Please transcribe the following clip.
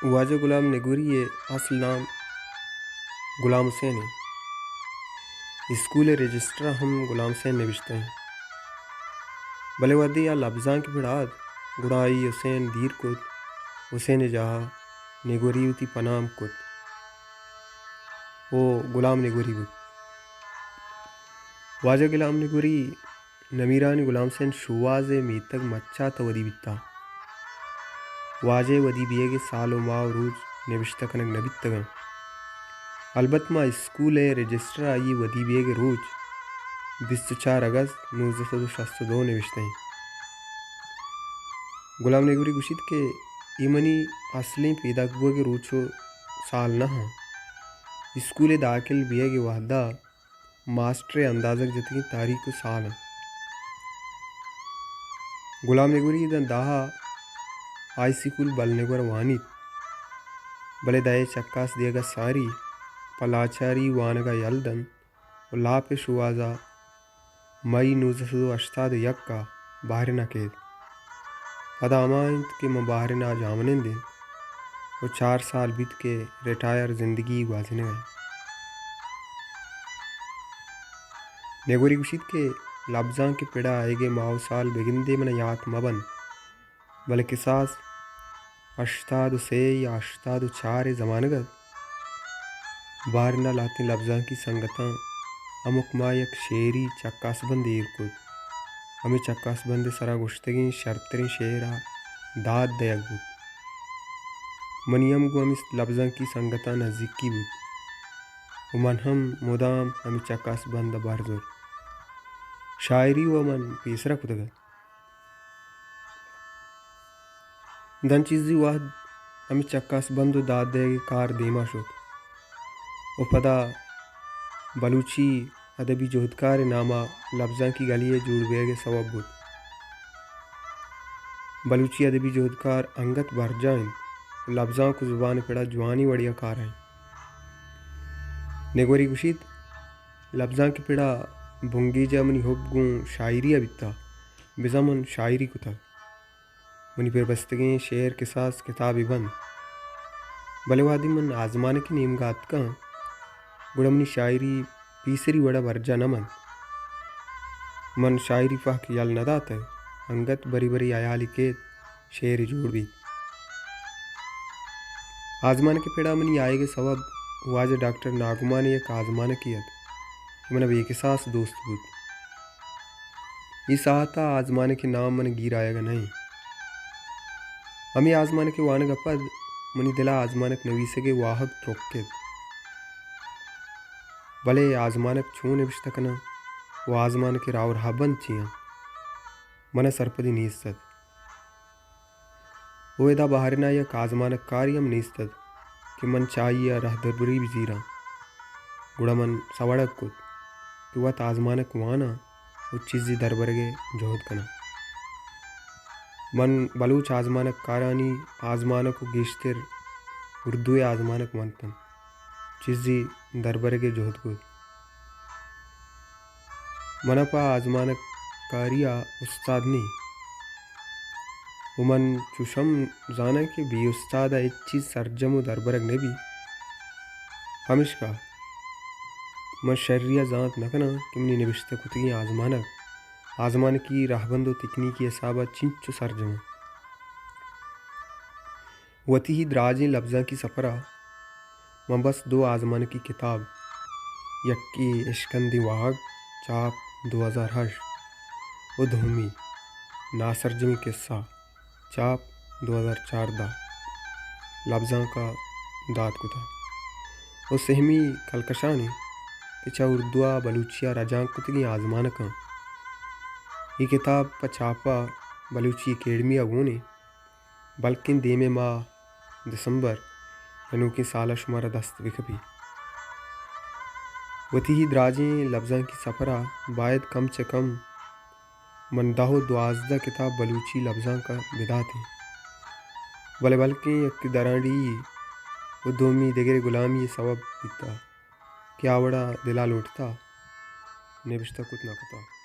واجہ غلام نگوری ءِ اصل نام غلام حسین اِنت۔ اسکول ءِ رجسٹر ءَ ہم غلام حسین نبشتہ اِنت۔ بلے وہدے آ لبزانک ءِ پڑ ءَ ات، گڑا آئی ءَ حسین دیر کت، حسین ءِ جاہ ءَ نگوری وتی پنام کت ءُ غلام نگوری بوت۔ واجہ غلام نگوری نمیرانیں غلام حسین شوہاز ءِ میتگ مچات ءَ ودی بیتگ۔ واجہ ءِ ودی بیئگ ءِ سال ءُ ماہ ءُ روچ نبشتہ کنگ نہ بیتگ اَنت۔ البت ماں اسکول ءِ رجسٹر ءَ آئی ءِ ودی بیئگ ءِ روچ بیست ءُ چار اگست نوزدہ سد ءُ شست ءُ دو نبشتہ اِنت۔ غلام نگوری گوشیت کہ اے منی اصلیں پیداک بوگ ءِ روچ ءُ سال نہ اَنت۔ اسکول ءِ داخل بیئگ ءِ وہد ءَ ماسٹر ءِ اندازگ جتگیں تاریخ ءُ سال اَنت۔ غلام نگوری داں داہ ءَ ہائی سکول بل نگور ءَ وانیت، بلے داں اے چکاس دیگ ءَ ساری پہ لاچاری وانگ ءَ یل دنت ءُ لاپ ءِ شوہاز ءَ مئی نوزدہ سد ءُ ہشتاد ءُ یک ءَ بحرین ءَ کیت۔ پدا ہما اِنت کہ ماں بحرین ءَ جاہمنند اِنت ءُ چار سال بیت کہ ریٹائر زندگی گوازینگ ءَ اِنت۔ نگوری گوشیت کہ لبزانک ءِ پڑ ءَ آیگ ءِ ماہ ءُ سال بگندے من ءَ یات مہ بنت، بلے کساس ہشتاد ءُ سے یا ہشتاد ءُ چار ءِ زمانگ ءَ بحرین ءَ لہتیں لبزانکی سنگتاں ہمک ماہ یک شعری چکاسبند ایر کت۔ ہمے چکاسبند ءِ سرا گوشتگیں شرتریں شعر ءَ داد دئیگ بوت۔ منی ہم گوں ہمے لبزانکی سنگتاں نزیکی بوت ءُ من ہم مدام ہمے چکاسبند ءَ بہر زرت۔ شاعری وَ من پیسرا کتگ اَت۔ داں چیزے وہد ہمے چکاسبند ءُ داد دئیگ ءِ کار دیما شت ءُ پدا بلوچی ادبی جہدکار ءِ نام ءَ لبزانکی گلی ءِ جوڑ بیگ ءِ سوب بوت۔ بلوچی ادبی جہدکار انگت برجاہ اِنت ءُ لبزانک ءُ زبان ءِ پڑ ءَ جوانیں وڑے ءَ کار ءَ اِنت۔ نگوری گوشیت، لبزانک ءِ پڑ ءَ بنگیج ءَ منی حب گوں شاعری ءَ بیتگ، بزاں من شاعری کتگ۔ منی پر بستگیں شعر کساس کتابے بنت۔ بلے وہدے من آزمانک ءِ نیمگ ءَ اتکاں، گڑا منی شاعری پیسری وڑ ءَ برجاہ نہ بنت۔ من شاعری پہک یل نہ داتگ، انگت برے برے ہیالے کیت، شعرے جوڑ بیت۔ آزمانک ءِ پڑ ءَ منی آیگ ءِ سوب واجہ ڈاکٹر ناگمان ءِ یک آزمانکے ات کہ من ءَ بے کساس دوست بوت۔ اے ساعت ءَ آزمانک ءِ نام من ءَ گیر آیگ ءَ نہ اِنت۔ ہمے آزمانک ءِ وانگ ءَ پد منی دل ءَ آزمانک نویسگ ءِ واہگ ترکت۔ بلے آزمانک چون نبشتہ کناں ءُ آزمانک ءِ راہ ءُ رہبند چی اَنت، من ءَ سرپدی نیست اَت۔ ءُ ادا بحرین ءَ یک آزمانک کارے ہم نیست اَت کہ من چہ آئی ءَ رہدربری بزیراں۔ گڑا من سوڑگ کت کہ وت آزمانک واناں ءُ چیزے دربرگ ءِ جہد کناں۔ من بلوچ آزمانک کارانی آزمانک ءُ گیشتر اردو ءِ آزمانک ونت اَنت۔ چیزے دربرگ ءِ جہد کت۔ من ءَ پہ آزمانک کاری ءَ استاد نی ءُ من چوش ہم زاناں کہ بے استاد ءَ ہچ چیز سرجم ءُ دربرگ نہ بیت۔ پمیشکا من شری ءَ زانت نہ کناں کہ منی نبشتہ کتگیں آزمانک، آزمانکی رہبند ءُ تکنیکی حساب ءَ چنچو سرجم اَنت۔ وتی دراجیں لبزانکی سپر ءَ من بس دو آزمانکی کتاب، یکے اشکندیں واہگ، چاپ دو ہزار ہشت، ءُ دومی ناسرجمیں کسہ، چاپ دو ہزار چاردہ، لبزانک ءَ دات کتگ۔ ءُ سہمی کلکشانے کہ چہ اردو ءَ بلوچی ءَ رجانک کتگیں آزمانکاں۔ اے کتاب پہ چاپ ءَ بلوچی اکیڈمی ءَ گون اِنت۔ بلکیں دیمے ماہ دسمبر ءِ نوکیں سال ءَ شمارا دست بہ کپیت۔ وتی اے دراجیں لبزانکی سپر ءَ باید کم چہ کم من دہ ءُ دوازدہ کتاب بلوچی لبزانک ءَ بداتیں، بلے بلکیں یکے درانڈیھی ءُ دومی دگرے گلامی ءِ سوب بیتہ کہ آ وڑ ءَ دل ءَ لوٹتہ، نبشتہ کت نہ کتہ۔